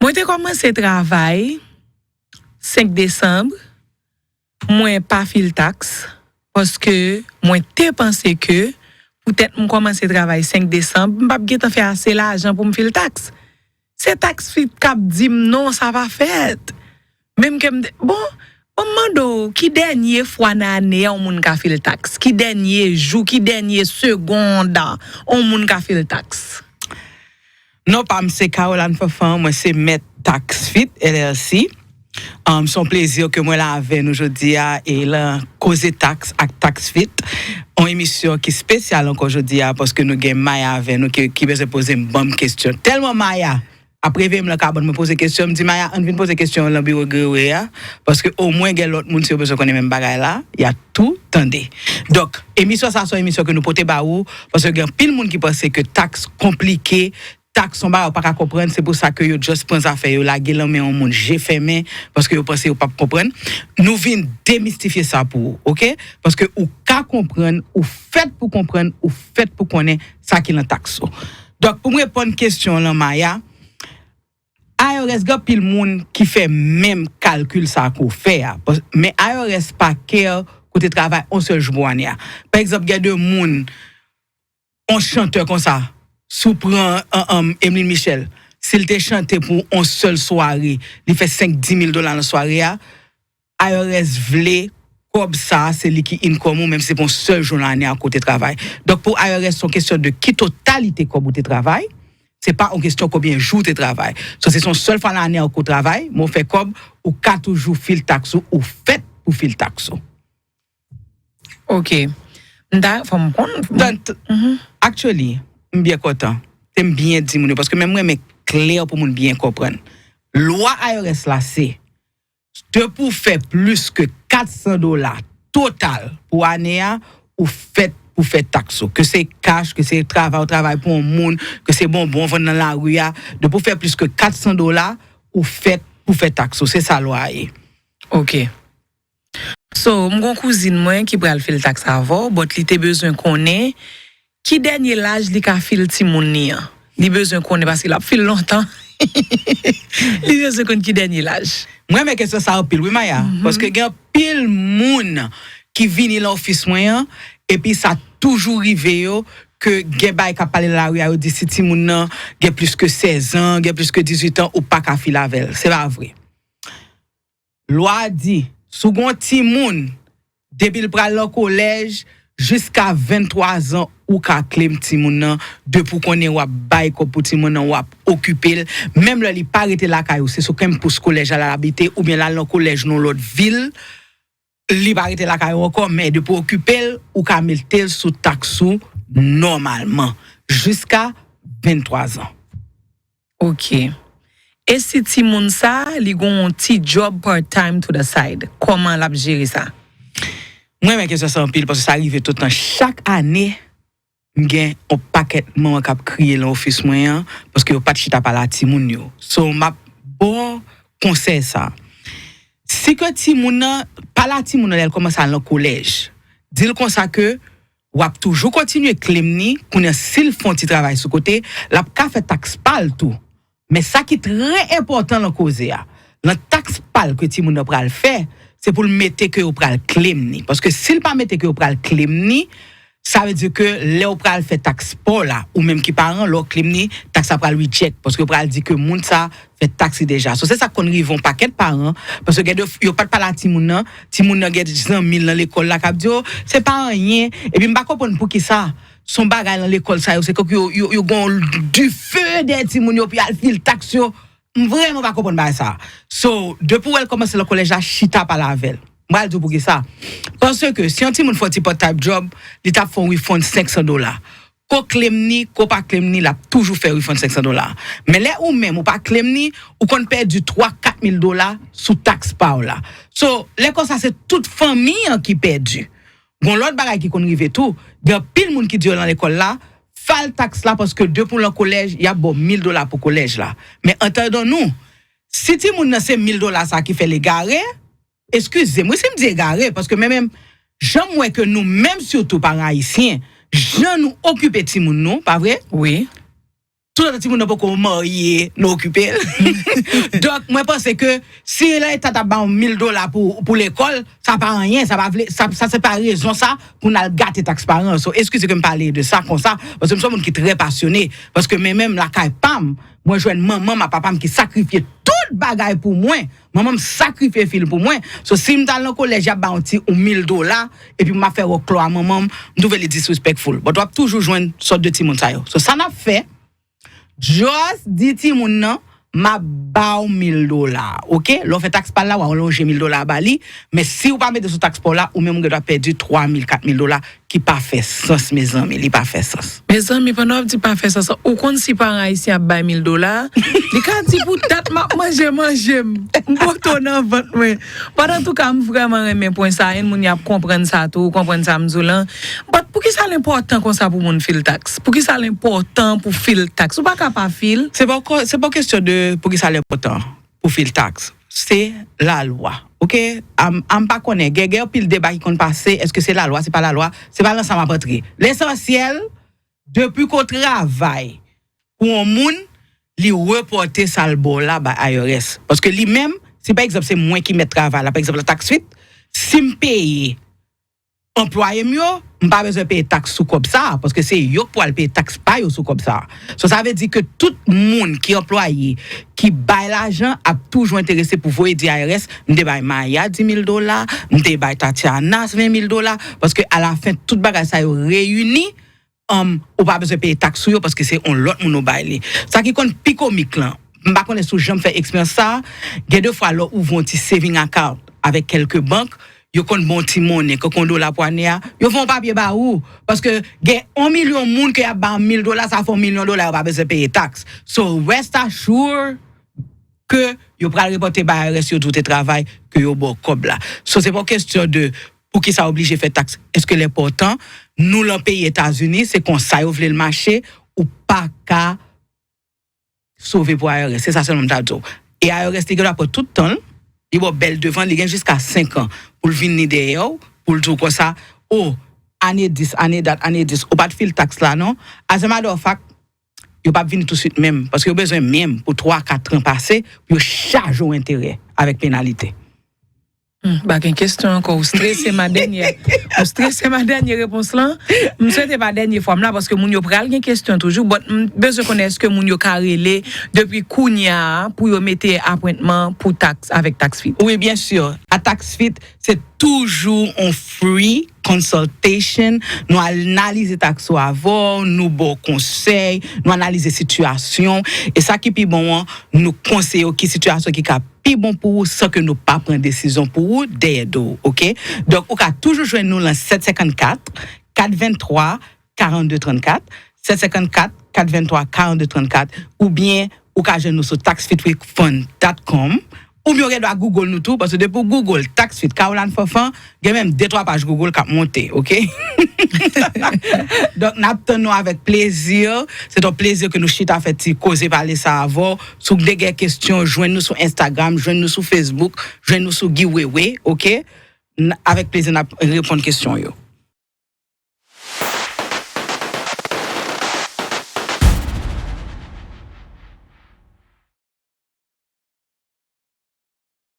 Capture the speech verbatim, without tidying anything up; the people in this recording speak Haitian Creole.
Mwen te kòmanse travay senk desanm, mwen pa fil taks, paske mwen te panse ke poutèt m kòmanse travay senk desanm, m p ap gentan fè ase lajan pou m fil taks. Se taks fit k ap di m non, sa pa fèt. Menm ke m te, bon, bon, m mande w, ki dènye fwa nan ane a yon moun ka fil taks? Ki dènye jou, ki dènye segond yon moun ka fil taks? Non pa m se Caroline Fanfan, mwen se mèt Tax Fit L L C. Um, se yon plezi ke mwen la avè nou jodi a e lan koze taks ak Tax Fit. Yon emisyon ki espesyal ankò jodi a paske nou gen Maya avè nou ki, ki bezwen poze m banm kesyon. Tèlman Maya ap reveye m lan kabann mwen poze kesyon, m di Maya ann vin poze kesyon lan biwo Grewe a, paske omwen gen lòt moun si yo bezwen konnen menm bagay la, y a tou tande. Donk, emisyon sa se yon emisyon ke nou pote ba ou, paske gen anpil moun ki panse ke taks konplike, taks se yon bagay ou pa ka konprann, se pou sa ke yo just pran zafè yo lage lan men yon moun je fèmen, paske yo panse yo p ap konprann. Nou vin demistifye sa pou ou, oke? Paske ou ka konprann, ou fèt pou konprann, ou fèt pou konnen sa ki lan taks ou. Donk, pou m reponn kesyon w lan Maya, I R S gen anpil moun ki fè menm kalkil sa ke w fè a, men I R S pa care kote travay yon sèl jou pou ane a. Pa egzanp, gen de moun, yon chantè konsa, si w pran Emeline Michel, si l te chante pou yon sèl sware, li fè senk, dis mil dola nan sware a, I R S vle kòb sa a, se li ki income ou, menm si se pou yon sèl jou nan ane a kote travay. Donk, pou I R S, se yon kesyon de ki totalite kòb ou te travay, se pa yon kesyon konbyen jou ou te travay. So, si se yon sèl fwa nan ane a ou ko travay, men w fè kòb, ou ka toujou fil taks ou, ou fèt pou fil taks ou. Ok. M ta, fò m konn. Tann, actually, m byen kontan. Te m byen di moun yo, paske menm mwen renmen klè pou moun byen konprann. Lwa I R S la se, depi w fè plis ke kat san dola total pou ane a, ou fèt pou fè taks ou. Ke se kach, ke se travay ou travay pou yon moun, ke se bonbon w vann nan lari a, depi w fè plis ke kat san dola, ou fèt pou fè taks ou. Se sa lwa a ye. Ok. So, m gon kouzin mwen ki pral fil taks avè w, but li te bezwen konnen ki dènye laj li ka fil timoun li an. Li bezwen konnen paske l ap fil lontan. Li bezwen konn ki dènye laj. Mwen renmen kesyon sa anpil, wi, Maya. Paske gen anpil moun ki vini lan ofis mwen an, epi sa toujou rive yo ke gen bagay k ap pale nan lari a, yo di si timoun nan gen plis ke sèz an, gen plis ke dizuit an, ou pa ka fil avè l. Se pa vre. Lwa a di, si w gen yon timoun, depi l pral nan kolèj, jiska venntwa zan, ou ka claim timoun nan, depi w konnen w ap bay kòb pou timoun nan, w ap okipe l. Menm lè li pa rete lakay ou, se sou kanpis kolèj la l abite, oubyen l al nan kolèj nan yon lòt vil, li pa rete lakay ou ankò, men depi w okipe l, ou ka mete l sou taks ou nòmalman, jiska venntwa zan. Ok. E si timoun sa, li gon yon ti job part time to the side? Kòman l ap jere sa? Mwen renmen kesyon sa anpil, paske sa rive tout tan. Chak ane, m gen yon pakèt manman k ap kriye lan ofis mwen an, paske yo pa t chita pale a timoun yo. So, m ap ba w konsèy sa. Si ke timoun nan, pale a timoun nan lè l kòmanse al nan kolèj. Di l konsa ke w ap toujou kontinye claim ni, kounye a si l fè yon ti travay sou kote, l ap ka fè taks pa l tou. Men sa ki trè enpòtan lan koze a, lan taks pa l ke timoun nan pral fè, se pou l mete ke yo pral claim ni. Paske si l pa mete ke yo pral claim ni, sa vle di ke lè w pral fè taks pa w la, ou menm ki paran, lè w claim ni, taks la pral reject, paske yo pral di ke moun sa fè taks li deja. So, se sa k konn rive yon pakèt paran, paske gen de, yo pa t pale a timoun nan, timoun nan gen zanmi l nan lekòl la k ap di, o, se pa anyen, epi m pa konprann poukisa. Se yon bagay lan lekòl sa yo, se kòk yo, yo, yo gon dife dèyè timoun yo pou y al fil taks yo. M vrèman pa konprann bagay sa. So, depi w wè l kòmanse lan kolèj la, chita pale avè l. M pral di w poukisa. Paske si yon timoun fè yon ti part time job, li t ap fè yon refund senk san dola. Ko claim ni, ko pa claim ni, l ap toujou fè refund senk san dola. Men lè ou menm ou pa claim ni, ou konn pèdi twa, kat mil dola sou taks pa w la. So, lè konsa se tout fanmi an ki pèdi. Gon lòt bagay ki konn rive tou, gen anpil moun ki di yo lan lekòl la, file taks la paske depi w lan kolèj, y ap ba w mil dola pou kolèj la. Men entendons-nous, si timoun nan se mil dola sa ki fè l egare, eskize m wi si m di egare, paske men menm, jan m wè ke nou menm sitou paran ayisyen, jan nou okipe timoun nou, pa vre? Wi. toutotan timoun nan poko marye, nou okipe l. Donk, mwen panse ke si Leta t ap ba w mil dola pou, pou lekòl, sa pa anyen, sa pa vle, sa, sa se pa rezon sa pou n al gate taks paran. So, eskize ke m pale de sa konsa, paske m se yon moun ki trè pasyone, paske men menm lakay pa m, mwen jwenn manman m ak papa m ki sakrifye tout bagay pou mwen. Manman m sakrifye fi l pou mwen. So, si m t al nan kolèj, y ap ba yon ti yon mil dola, epi m ap fè wòklò a manman m, m twouve li disrespectful. But w ap toujou jwenn sòt de timoun sa yo. So, sa n ap fè, just di timoun nan, m ap ba w mil dola, oke? Lè w fè taks pa l la, w a lonje mil dola ba li, men si w pa mete sou taks pa w la, ou menm ou gen dwa pèdi twa mil, kat mil dola, ki pa fè sans, mezanmi, li pa fè sans. Mezanmi, pandan w ap di pa fè sans, ou konn si paran ayisyen ap bay mil dola, li ka di pou dat m ap manje, manje m, m poto nan vant mwen. But antouka, m vrèman renmen pwen sa, yon moun y ap konprann sa tou, ou konprann sa m di w lan. But poukisa l enpòtan konsa pou moun fil taks? Poukisa l enpòtan pou fil taks? Ou pa ka pa fil. Se pa, se pa kesyon de poukisa l enpòtan pou fil taks. Se lalwa. Oke? Am, am pa konnen. Gen, gen anpil deba ki konn pase. Èske se lalwa? Se pa lalwa? Se pa lan sa m ap antre. Lesansyèl, depi ke w travay pou yon moun, li repòte sa l ba w la bay I R S. Paske li menm, si pa egzanp se mwen ki mèt travay la, pa egzanp la tax fit, si m peye anplwaye m yo, m pa bezwen peye taks sou kòb sa a, paske se yo k pral peye taks pa yo sou kòb sa a. So, sa vle di ke tout moun ki anplwaye, ki bay lajan, ap toujou enterese pou voye di I R S, m te bay Maya dis mil dola, m te bay Tatiana ven mil dola, paske alafen, tout bagay sa yo reyini, um, ou pa bezwen peye taks sou yo, paske se yon lòt moun ou bay li. Sa ki konn pi komik lan, m pa konnen si w janm fè eksperyans sa a, gen de fwa lè w ouvri yon ti saving account avèk kèlke bank, yo konn ba w ti monnen, kankou yon dola pou ane a, yo fè yon papye ba ou. Paske gen yon milyon moun ke y ap ba mil dola, sa fè yon milyon dola, yo pa bezwen peye taks. So, rest assured ke yo pral repòte bay I R S yo di w te travay, ke yo ba w kòb la. So, se pa yon kesyon de poukisa w oblije fè taks. Èske l enpòtan? Nou lan peyi Etazini, se konsa yo vle l mache, ou pa ka sove pou I R S. Se sa sèlman m ta di w. E I R S, li gen dwa pran tout tan l, li ba w bèl devan, li gen jiska senk an pou l vini dèyè w, pou l di w konsa, o, ane dis, ane dat, ane dis, ou pa t fil taks la non. As a matter of fact, yo p ap vini touswit menm, paske yo bezwen menm pou twa, kat tran pase, pou yo chaje w enterè avèk penalite. Hmm, pa gen kesyon ankò, ou strese m a dènye. Ou strese m a dènye repons lan. M swete pa dènye fwa m la, paske moun yo pral gen kesyon toujou, but m bezwen konnen èske moun yo ka rele depi kounye a pou yo mete apwentman pou taks avèk tax fit. Wi, byen si. A tax fit, se toujou on free consultation. Nou analize taks ou avè w, nou ba w konsèy, nou analize sitiyasyon. E sa ki pi bon an, nou konseye w ki sitiyasyon ki ka pi bon pou ou san ke nou pa pran desizyon pou ou dèyè do w, oke? Donk, ou ka toujou jwenn nou lan sèt senkannkat, kat venntwa, karannde trannkat, sèt senkannkat, kat venntwa, karannde trannkat, oubyen ou ka jwenn nou sou tax fit refund dot com, oubyen w gen dwa Google nou tou, paske depi w Google tax fit Caroline Fanfan, gen menm de twa paj Google k ap monte, oke? Donk, n ap tann nou avèk plezi. Se yon plezi ke nou chita fè ti koze pale sa avè w. Si w gen kesyon, jwenn nou sou Instagram, jwenn nou sou Facebook, jwenn nou sou Guy Wewe, oke? N-, avèk plezi, n ap reponn kesyon yo.